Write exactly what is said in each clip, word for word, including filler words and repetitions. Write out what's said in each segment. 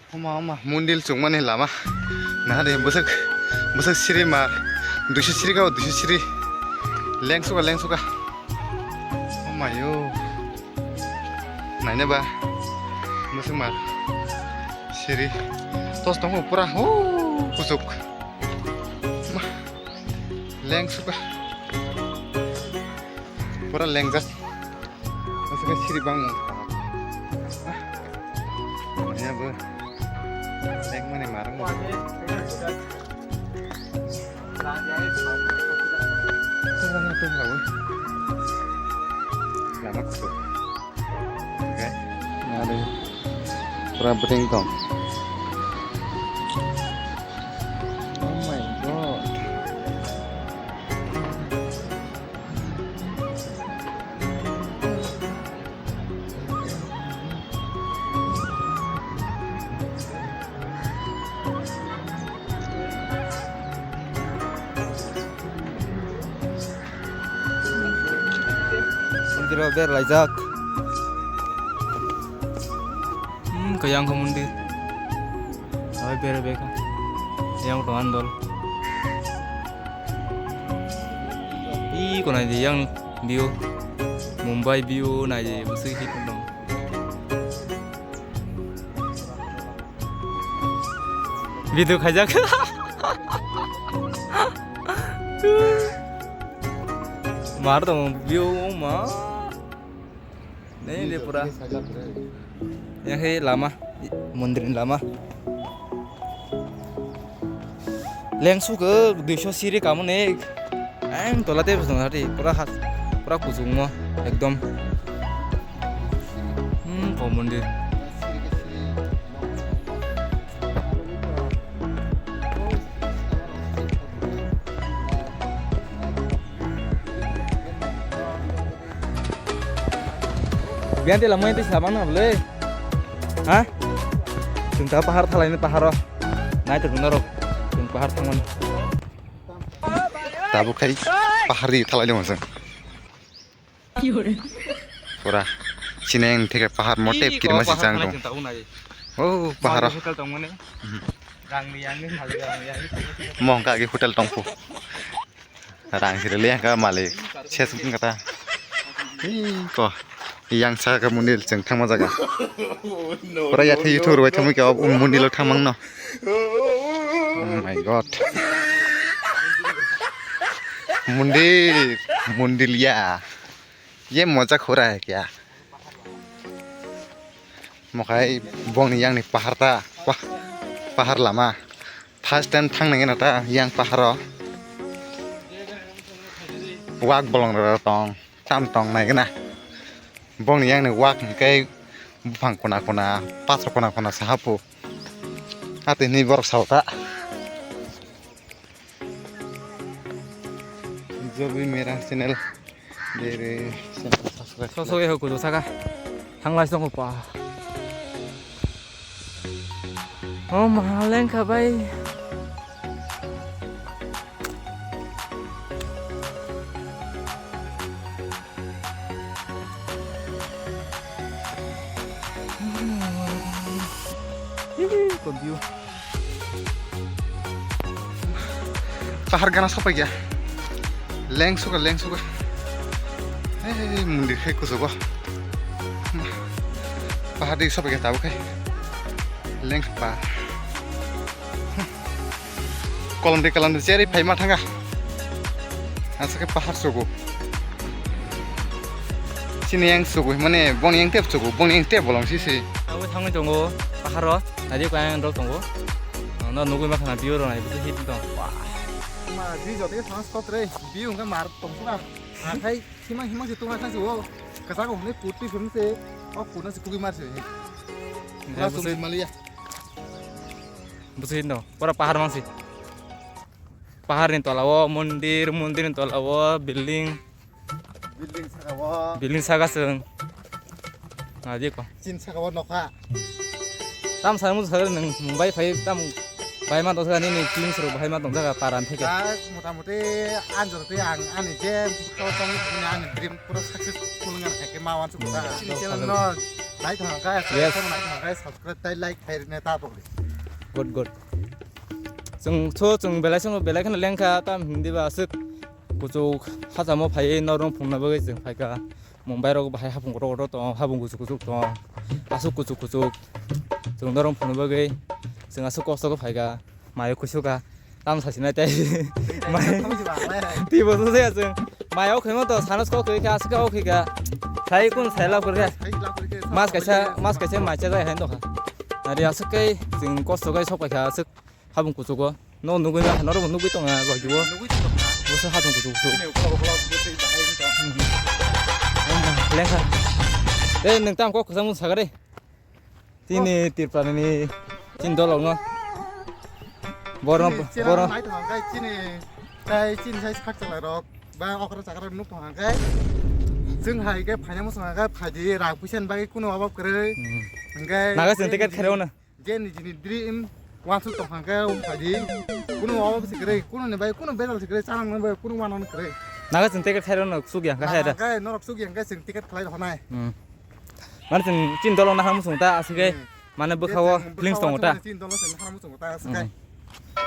Oma, oma, mondir chwngmani lama. Nahari bwswk, bwswk siri mar. Duisu siri ka, duisu siri. Lengsuka, lengsuka. Oma yo. Naina ba. Bwswk mar. Siri. Tos tongo pura. Huu, kuchuk. Ma. Lengsuka. Pura lengjak. Aswk siri bang. Ya bo. Lengmani marang. Lama kutu. Okay. Ada. Pura beting tong. Oh my God. Mondir o berlaijak. Hmm, kayang ko mondir. Oi, bere beka. Yang tongan dol. Ih, ko nai di yang view. Mumbai view nai di, bwswk hit dong. Video khaijak. Mar tong view ma. Nei de pura. Yang he lama, mondir ni lama. Lengsu ke duiso siri kamu ne. Ang tola te bsong hari pura has, pura kuchung mo ekdom. Hmm, ko mondir. Biyan tila mui tisa bang nang le. Ha? Chwng ta pahar thalai ni paharo. Nai to naro. Chwng pahar thangmani. Tabuk khai pahar di thalai ni mosong. Pura. Sini yang theke pahar mote kirma si chang dong. Oh, pahar. Hotel tong mani. Rang ni yang ni mali rang yang. Mong ka gi hotel tong pu. Rang siri le ka malik. Ses kata. Ih, ko. Yang sa ka mondir chwng thangma jaga. Pura ya thi thur bai thangmi ka mondir lo thangmang no. Oh my God. Mondir, mondir ya. Ye moja khura hai kya? Mokhai bongni yang ni pahar ta, pah-, pahar lama. First time thang nang na ta yang paharo. Wak bolong rok tong, tam tong nai gana. Bongni yang ni wak hingkai buphang kona kona, patro kona kona sahapu. Ati ni borok salta. Job hi mera channel. Dere channel subscribe. So so ye kudu saka. Thanglai song pa. Oh, mahaleng ka bai. Ko view. Pahar gana sopai ya. Leng suka, leng suka. Hei, mundir khai kusugo. Pahar di sopai ya tabu khai. Leng pa. Kolom de kolom de cheri phai ma thanga. Asa khe pahar sugu. Chini yang sugu, mane boni yang tep sugu, boni yang tep bolong sisi. Ang thangwi tongo, paharo, nadi ko yang dol tongo. No nugui ma khana biyo rona, ibu hit tong. Wah. Ma, di jote ke thang spot re, biyo nga mar tong suna. Akhai, himang himang si tunga thang sugu. Kasago hune kurti film se, o kuna si kugi mar se. Hai, pura sum busi si maliya. Busi no, pura pahar mangsi. Pahar ni tola o mondir, mondir ni tola o building. Building saka o. Building saka sung. Nadi ko. Chin saka o nokha. Tam sa mu sa nang Mumbai phai tam bai ma to sa ni ni chin suru bai ma tong jaga paran theke. Dak mota moti anjor te ang ani je ko tong ni ani dream pura successful ngan hai ke ma wan su kota. Hmm. Chini channel no Nai thang kha, yes, nai thang kha, subscribe tai like khai rine ta pokri. Good, good. Chwng so, chwng belai sono belai kheno lengkha, tam hindi ba aswk kuchuk hachamo phaiwi norok phungna bagwi chwng phaikha. Mumbai rok bahai hapung kotor kotor tong, hapung kuchuk kuchuk tong, aswk kuchuk kuchuk. Chwng norok phungna bagwi chwng aswk kosto khe phaikha. Mayo kusuka. Tam sasinai tai. Mai. Twi bo sujaya chwng. Mayo khemo to sanos ko khika aswk ko khika. Sai kun sai lab kurka. Mas kaisa, mas kaisa mai chajai hai dokha. Ari aswk kai chwng kosto kai sok paikha aswk habung kuchugo. No nugwi ma norok nugwi tonga logi bo. Nugwi tonga. Bosa habung kuchuk kuchuk. Lengkha. Eh, nwng tam kok khwchangmung sagare. Chini Tripura ni chini dolong no. Borno, chini chera borno. Nai tong khe chini, tai chini sai sak chala rok, ba okra chakra rok nuk tong khe. Chwng hai khe phaina muchung khe phaidi rang puisa ni bagwi kuno obob kwrwi. Hmm. Hwnkhe naga chwng je ticket nijini, khairok no. Je nijini dream wansuk tong khe phaidi. Kuno obob se kwrwi, kuno ni bai, kuno bejal se kwrwi, chang ni bai, kuno wanan kwrwi. Naga chwng ticket khairok no suk yang kha hai da. Hwnkhe norok suk yang khe chwng ticket khlai rw nai. Hmm. Mane chwng chini dolong nahar muchung ta aswk khe, hmm, mane bwkha o feelings tongo ta. Chini dolong chwng nahar muchung ta aswk khe. Hmm.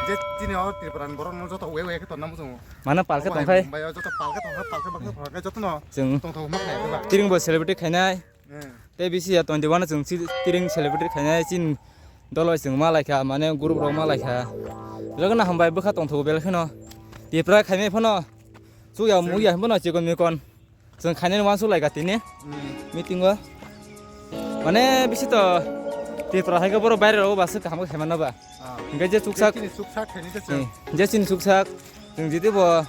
Je chini o Tripura ni borok no joto we we khe tonna muchungo. Mane palkhe tongkhai. Mumbai o joto palkhe tongkhai, palkhe bakhe tongkhai joto no. Chwng tongthok ma khlai ba. Tiring bo celebrity khainai. Hmm. Tei bisi ya twenty one chwng si tiring celebrity khainai chini dolo chwng ma laikha mane group rok ma laikha. Joto no hambai bwkha tongthok belai kheno. Tripura khainai phano. Chukya mukya hinbo no chikon mikon. Chwng khainani wansuk lai ka tini. Hmm. Meeting o. Mane bisi to Tripura hai khe borok baire rogo ba swk kaham khe khaimano ba. Ah. Hingke je chuksak. Je chini chuksak khaini se chwng. Hmm. Je chini chuksak. Chwng jiti bo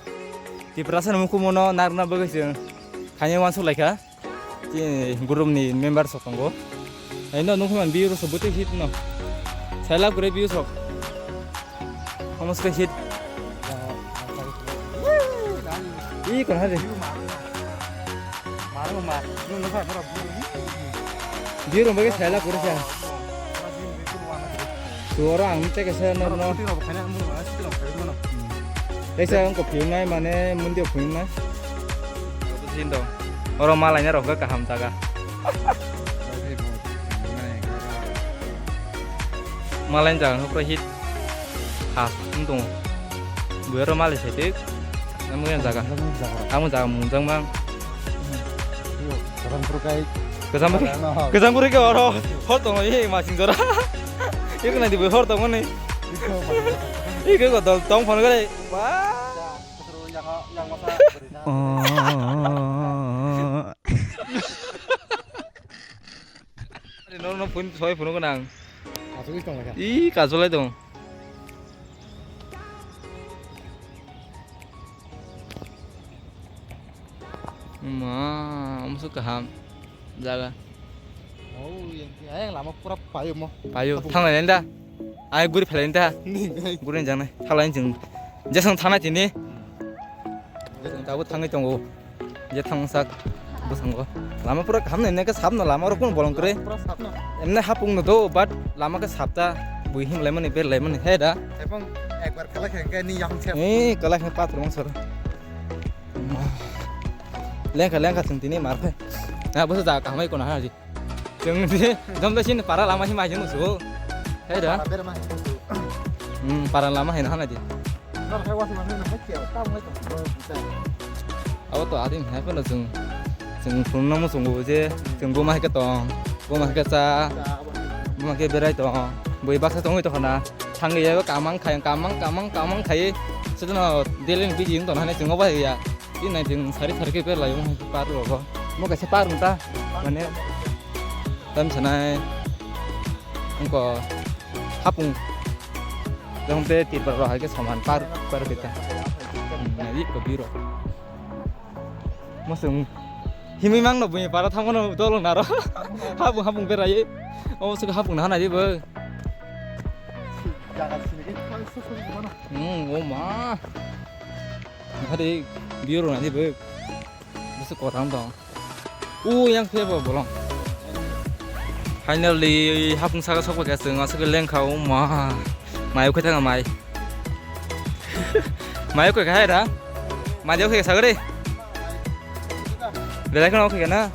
Tripura sani mukumu no narwkna bagwi chwng khainani wansuk lai kha. Chini group ni member sok tongo. Haino nukhuman view rok so bwtwi hit no. Sailak gure view sok. Omo se hit. Ih, kon hari. View rok bagwi sailak gure sa. Suara ang teke sa no no. Tei sa ang ko phiyung nai mane mundi phiyung nai. Oro malaina rok kaham jaga. Malai jaga hokra hit. Ha, wng tongo. Buya rok malai sai tei. Amo yang jaga. Amo jaga mungjang mang. Kejang bwrwi. Kejang bwrwi ke oro. Hor tongo, eh, masing jora. Iko nai di bwrwi hor tongo ni. Iko ko dol tong phone gore. Wah. Ari no no phone soi phone ko nang. Asugis tong kha. Ih, kasolai tong. Ma, omo se kaham jaga. Oh, yang, yang lama pura payo mo. Payo, thanglai nai da. Ai guri phelai nai da. Guri jang nai. Thanglai jeng. Jesang thangnai tini. Jesang tabuk thangwi tongo. Je thangsak bwskango. Lama pura kaham nai, nai khe sap no lama oro kunu bolong kwrwi. Pura sap no. Emne hapung no do, but lama khe sap ta. Bui him laimani, ber laimani, he da. Ebong ekbar kala khe khe ni yang chep. Eh, kala khe pathor mang sar. Lengkha, lengkha chwng tini mar phai. Na bwsa jaga kaham bai kono ha ji. Chwng di, jom da sini para lama hima jeng su. He da. Para berma. Hmm, para lama hai na hana di. Nor hai wasi mani na hai kiya, ta mai to. Abo to adi hai pala chwng, chwng phunukna muchungo je, chwng buma hai khe tong, buma hai khe cha, buma khe berai tong, bui baksa tongwi tongkha na, thangwi ya kamang khai, kamang, kamang, kamang khai, sedono daily ni busy wng tongna hinwi chwng obo hai ya, tini nai chwng sari sari khe berlai omo hai khe par rogo, omo kaisa par wng ta, mane, tam sanai, wngkha hapung, jong te tirpal rok hai khe soman par, par khe ta, hmm, nai ko biro. Mosong himwi mangno buini para thangono dolong naro. Habung habung beraiwi. Omo se habung nahana dibo. Jaga sini. Hmm, o ma. Hari biyo rona dibo. Busu koram dong. U yang phebo bolong. Finally habung saka sokba khe chwng aswk lengkha o ma. Mai ukhai thanga mai. Mai ukhai kha hai da. Mai ukhai sagari. Belai kheno ukhai na.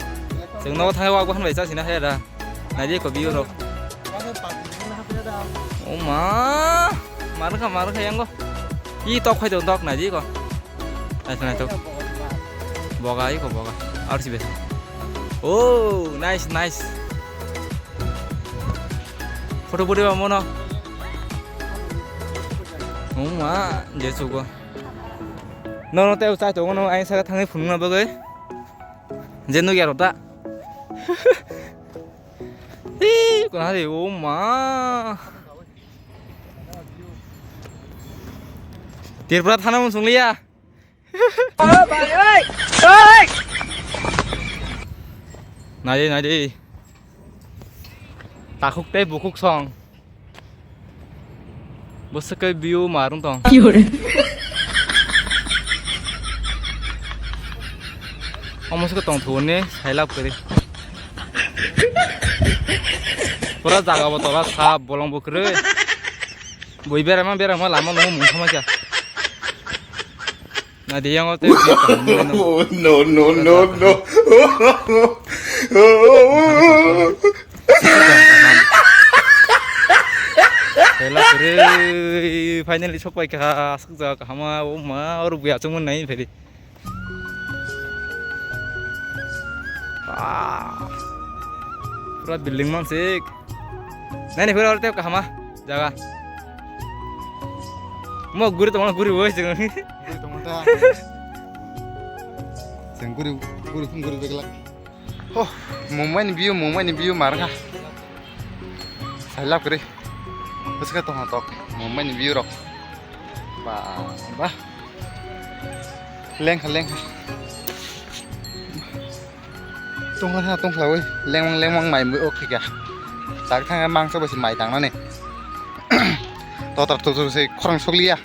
Chwng nogo thangwi wak bahan bai chasina hai da. Naidi ko view rok. O ma, markha, markha yango. I tok khai do tok naidi ko. Nice, nice tok. Boga i ko boga. Ar si bes. Oh, nice, nice. Photo photo ba mono. O ma, je sugo. No, no, tei chai tongo no, aing saka thangwi phunukna bagwi. Je nukya rok ta. Hii, kuna hari, o ma. Tripura thana mung sungliya. Nai, nai di. Takhuk tei bukhuk song. Bwswk khe view marwng tong. Omo se tong thung ne sailap kwrwi. Pura jaga bo tola sap bolong bo kwrwi. Bui berama berama lama no mung thama kya. Na de yang o te. No, no, no, no. Hela kwrwi, finally sok pai kha, aswk jaga kahama, o ma, oro buya chungmani nai phai di. Ah, pura building mansik. Nai ni phai oro tei kahama jaga. Mo guri tongma guri bo chwng. Guri tongma ta. Chwng guri, guri thum guri begla. Oh, Mumbai ni view, Mumbai ni view markha. Sailap kwrwi. Bwswk tongthok Mumbai ni view rok. Ba, ba. Lengkha, lengkha. Tongkha, tongkha, oi. Lengmang, lengmang mai mui, o khika. Tak thang mangsa basi mai tangnani. Totar, totar se khorang sokliya.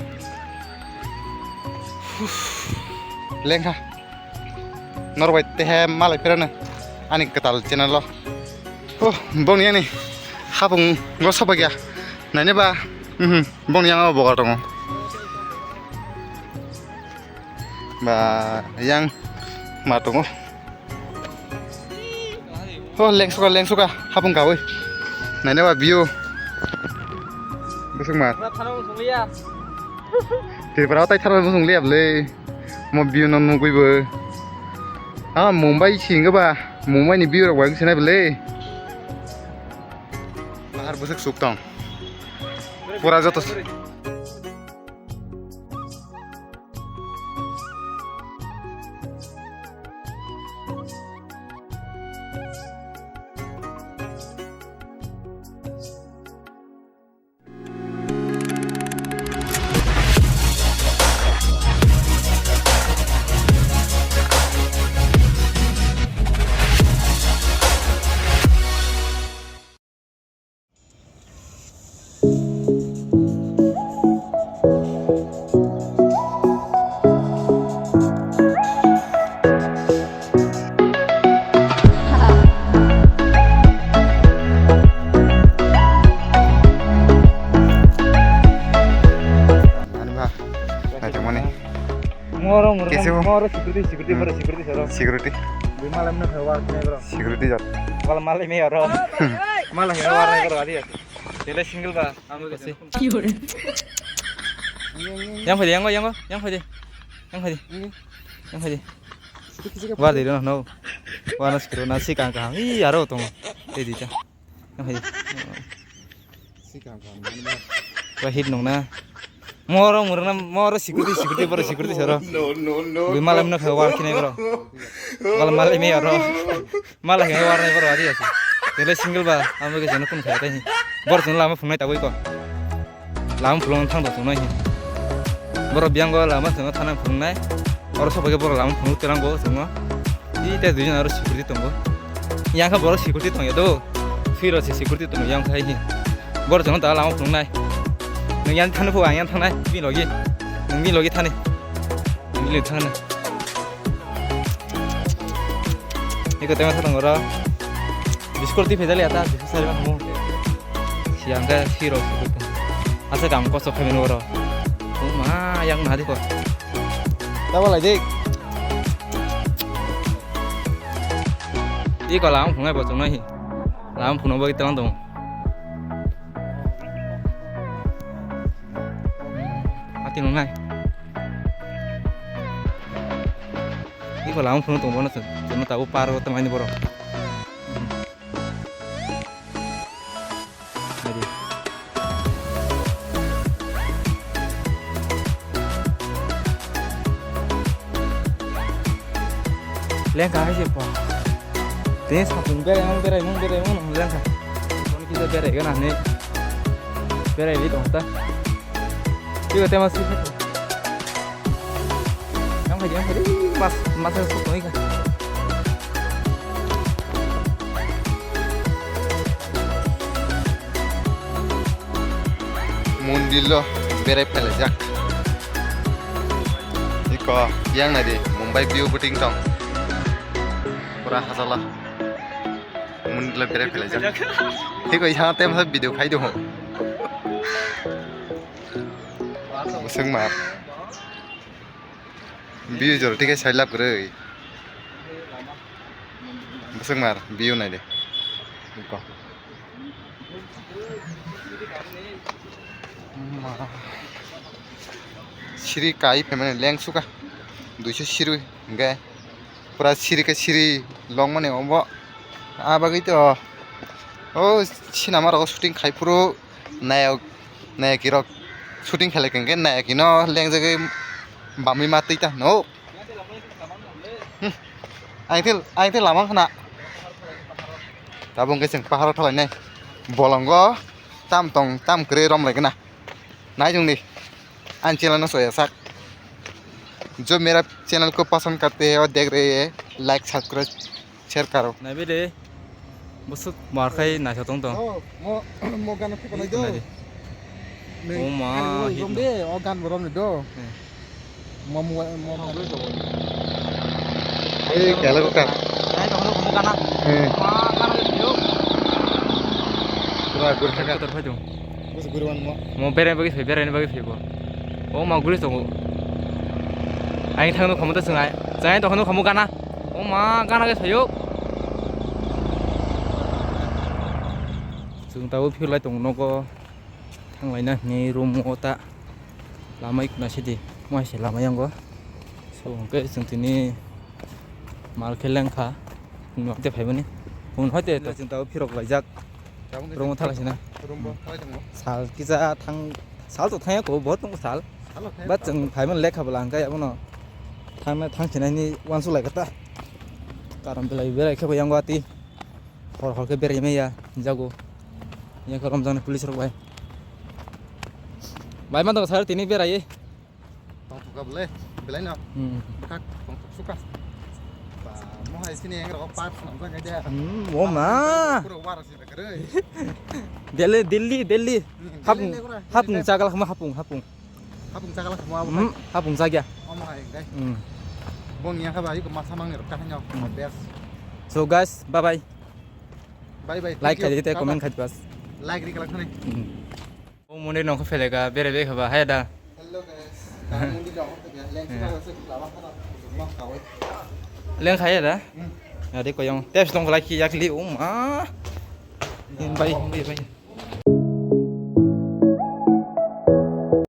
Lengkha. Norbai tehe malai phirano ani kwtal channel o. Oh, bongni ani hapung go soba gya. Naine ba, mhm, bongni yang boga tongo. Ba, yang ma tongo. Oh, lengsuka, lengsuka, hapung kawi. Naine ba view. Busuk ma. Tripura tai tharo busung liya bwle. Mo view no nugwi bo. Ah, Mumbai si hinga ba. Mumbai ni view rok bai sinai bwle. Bahar bwswk suk tong. Pura joto. Ani ba, naitongmani. Moro moro. Kese bo. Moro security, security, hmm, moro security soro. Security. Bui malai mano khe war khe bro. Security jat. Wala malai me oro. Malai me war khe bro adi. Tele single ba. Amo kese. Yang phai de, yang, yang, yang phai de. Yang phai de. Yang phai de. War de no. Wana sikro na sikang ka. Ih, aro tong. Ei di ta. Yang phai de. Sikang ka. Wahid nung na. Moro murna, moro security, security, boro security soro. No, no, no. Bui malai mano khe war khinai bro. Wala malai me oro. Malai khe war nai boro adi ase. Tele single ba, amo khe jeno kun kha tai. Bor jeno lama phungnai taboi ko. Lama phulung thang do chungnai. Boro biang go lama chungo thana phungnai. Oro sobai khe boro lama phunuk terang go chungo. Di te duijon aro security tongo. Yang kha boro security tongya do. Sui ro se security tongo yang khai hi. Bor jeno ta lama phunuknai. Nung yang thani phu ang yang thangnai. Bi logi. Nung bi logi thani. Nung bi logi thangna. Iko tema sa tongora. Biskol ti phejali ata, biskol sari ma mo. Siang ka siro. Asa kam kosto khamin oro. O ma, yang na di ko. Tabo lai dik. Iko la ang phungai bo chungnai hi. Lama phunukna bagwi tong tong. Ati nungnai. Iko lama phunuk tong bono chwng. Chwngno tabuk par o tonglaini borok. Adi. Lengkha hai se pa. Tini sapung berai mang, berai mang, berai mang, lengkha. Kono kisa berai gana ne. Berai ni tong ta. Tiba tema si. Yang hai, yang hai. Mas, mas yang sok ni ka. Mondirlo berai phailajak. Iko yang nadi Mumbai view buting tong. Pura hajala. Mondirlo berai phailajak. Iko yang tem sa video khai do. Bosong mar. View jor tike sai lab kwrwi. Bosong mar view nai de. Iko. Siri kai phaimani lengsuka. Duiso siri hingke. Pura siri ke siri longmani ombo. Abagwi to. O sinamaro shooting khai phuru nayok nayokirok shooting khelai khe nayokino lengjagwi bamwi ma twi ta no. Hmm. Aing thil, aing thil lamang khna. Tabuk hwnkhe chwng paharo thalainai. Bolongo tam tong, tam kwrwi romlaikhe na. Nai chwngdi. Ani channel no soya sak. Jo mera channel ko pasand karte hai, aur dekh rahe hai, like, subscribe, share karo. Naibe de. Bwswk mar khai naisok tong tong. Oh, mo, mo gana thik nai do. Nai de. Nei, oh ma, ani hit rom no. De, o gan bo rom ni do. Eh. Mo, mo, mo. Ei, kela ko kan. Nai to mo gana. Eh. Ma gana de do. Pura gur thaka. Kotor phai tong. Bus guru wan mo. Mo berai bagwi phai, berai bagwi phai bo. O ma guri tongo. Aing thang no khamu ta chwngai. Chwngai to khano khamu gana. O ma gana ge sayo. Chwng tabuk phirlai tongo nogo. Thanglaina hwnwi room o ta. Lama ikuna sidi. Mo hai se lama yango. So hwnkhe chwng tini mal khe lengkha. Nwng te phaimani. Hwn hoite to chwng tabuk phirok laijak. Room o thalai sina. Room bo thalai tongo. Sal kisa thang, sal to thangya ko, bo tongo sal. Salo thangya. But chwng phaimani lekha bwla hwnkhe abono thangna, thang sinani uansuk lai kha ta. Karon belai berai khe bo yango ati. Hor hor khe berai maya jago. Yang khe romjaknai police rok bai. Bai ma tongo sar tini berai. Tongthok ka bwle, belai no. Hmm. Bwkhak tongthok suka. Ba, mo hai sini yang rok park swnam jang de. Hmm, o ma. Pura war si da kare. Delhi, Delhi, Delhi. Hmm, hapung, Delhi le kura, hapung Delhi le. Chagala khama hapung, hapung. Hapung chagala khama abo. Hmm, hai. Hapung chagya. O mo hai, guys. Hmm. Bong yang khaba, iko masa mang ni rok kahanya. Hmm. Best. So guys, bye bye. Bye bye. Like khai di, comment khai di bas. Like ri kalak thani. Hmm. O mondir nongkho pheleka, bere bere khaba, hai da. Hello guys. Mondir nongkho pheleka, lengsi khaba se lama khana, lama khawai. Leng khaya da? Hmm. Ade koyong. Test nong like yakli, o ma. Bai, bai, bai.